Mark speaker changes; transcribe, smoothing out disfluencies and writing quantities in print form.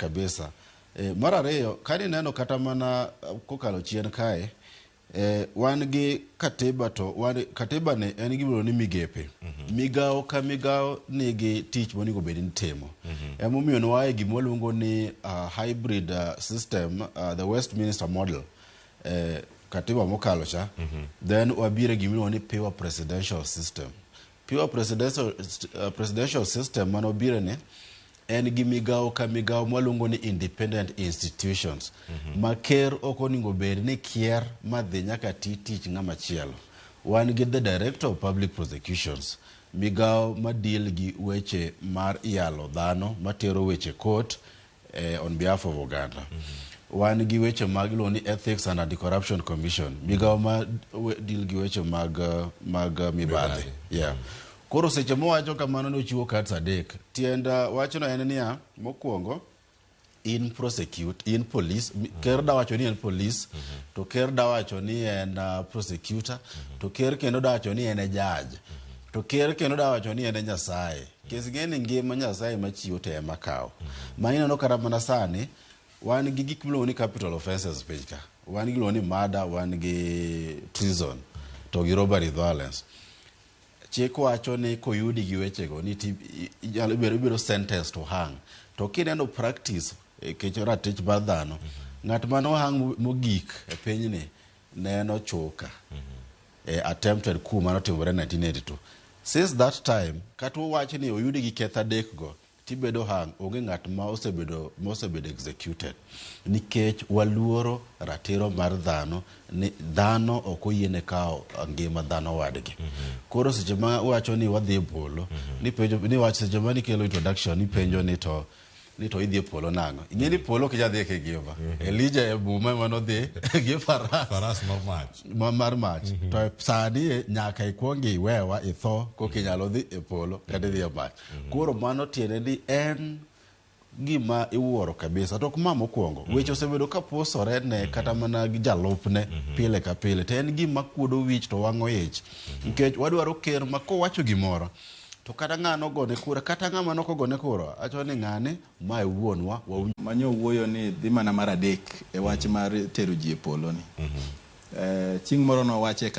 Speaker 1: kabisa. Mar ariyo, ka ineno kata mana kokalo chien kae, wan gi katiba, to wan katiba ni en gimiluongo ni migepe. Migawo ka migawo nigi tich monego bed ni timo. Emomiyo ne wae gima waluongo ni hybrid system, the Westminster model. Katiba mokalo cha, then wabiro e gimiluongo ni pure presidential system. Pure presidential system manobiro ni en gi migawo ka migawo mwaluongo ni independent institutions ma ker ok onego bed ni kier madhi nyaka ti tich ng'ama chielo. Wan gi the Director of Public Prosecutions, migawo ma deal gi weche mar yalo dhano, matero weche court on behalf of oganda. Wan gi weche mag iluongo ni Ethics and Anti-Corruption Commission, migawo ma deal gi weche mag mibadhi. Yeah. Koro seche mowacho kamano ni ochiwo cards adek. Tiend wachno en niya, mokwongo in prosecute, in police, ker dawacho ni en police, to ker dawacho ni en prosecutor, to ker kendo dawacho ni en e judge, to ker kendo dawacho ni en e Nyasaye. Kes ng'e ni ngima Nyasaye machiwo to ema kawo. Ma ineno kata mana sani, wan gi gik miluongo ni capital offences piny ka. Wan gi iluongo ni murder, wan gi treason, to gi robbery violence. Chik wacho ni koyudi gi wechego ni inyalo ibedo sentenced to hang. To kineno practice kech ratich mar dhano, ng'at mane ohang mogik e pinyni ne en Ochuka e attempted coup manotimore 1982. Since that time, kata wach ni oyudi gi ketho adek go tibedo hang, onge ng'at ma osebedo executed nikech waluoro ratiro mar dhano, ni dhano ok oyiene kawo ngima dhano wadgi. Koro seche ma wacho ni wadhi e polo, ni penjo ni wach seche ma nikelo introduction ni penjo ni to idhi e polo nang'o? Ing'e ni polo ok inyal dhiye kingima. Elija e Muma ema nodhi gi faras
Speaker 2: Faras mar mach.
Speaker 1: Mar mach. To sani nyaka ikwong iwewa itho koka inyalo dhi e polo kata idhi e mach. Koro mano tiende ni en gima iwuoro kabisa. To ok ma mokwongo, weche osebedo ka pusore ne kata mana gi jalupne pile ka pile, to en gima kuodo wich to wang'o ich, nikech wadwaro ker ma kowacho gimoro to kata ng'ano ogone kura, kata ng'ama nok ogone kura, acho ni ng'ane mae wuonwa wawinj.
Speaker 3: Manyo wuoyo ni dhi mana mar adek e wach mar tero ji e polo ni. Chieng' moro nowache.